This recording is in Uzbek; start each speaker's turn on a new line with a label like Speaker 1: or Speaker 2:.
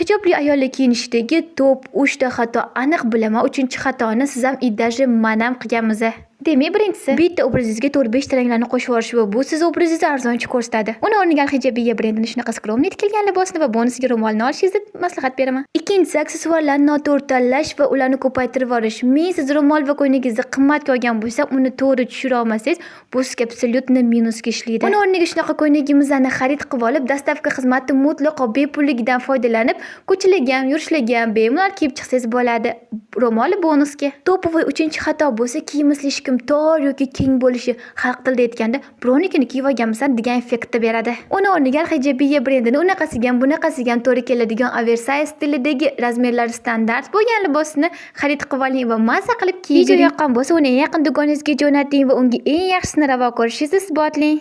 Speaker 1: Hijobli ayollar kiyinishidagi top 3 ta xato. Aniq bilaman, uchinchi xatoni siz ham и даже man ham qilganmiz. Demak, birinchisi, bitta obrazingizga 4-5 ta ranglarni qo'shib yuborish va bu sizni obrazingizni arzonchi ko'rsatadi. Uni o'rniga Al-Hijabiya brendini shunaqa скромный tikilgan libosni va bonusiga ro'molni olishingizni maslahat beraman. Ikkinchisi, aksessuarlarni noto'g'ri tanlash va ularni ko'paytirib yuborish. Men siz ro'mol va ko'ylagingizni qimmatga olgan bo'lsam, uni to'g'ri tushira olmasangiz, bu sizga абсолютно minusga ishlaydi. Uni o'rniga shunaqa ko'ylagimizni xarid qilib olib, доставка xizmati mutlaqo bepulligidan foydalanib, ko'chalarga ham, yurishlarga ham bemalol kiyib chiqsangiz bo'ladi. Ro'moli bonusga. Топовый uchinchi xato bo'lsa, kiyimi слишком tor yoki keng bo'lishi, xalq tilida aytganda, birovnikini kiyib olganmisan degan effektni beradi. Uni o'rniga Al-Hijabiya brendini unaqasiga ham, bunaqasiga ham to'g'ri keladigan oversize stilidagi, razmerlari standart bo'lgan libosni xarid qilib oling va maza qilib kiyib. Video yoqqan bo'lsa, uni eng yaqin do'koningizga jo'nating va unga eng yaxshisini ravo ko'rishingizni isbotlang.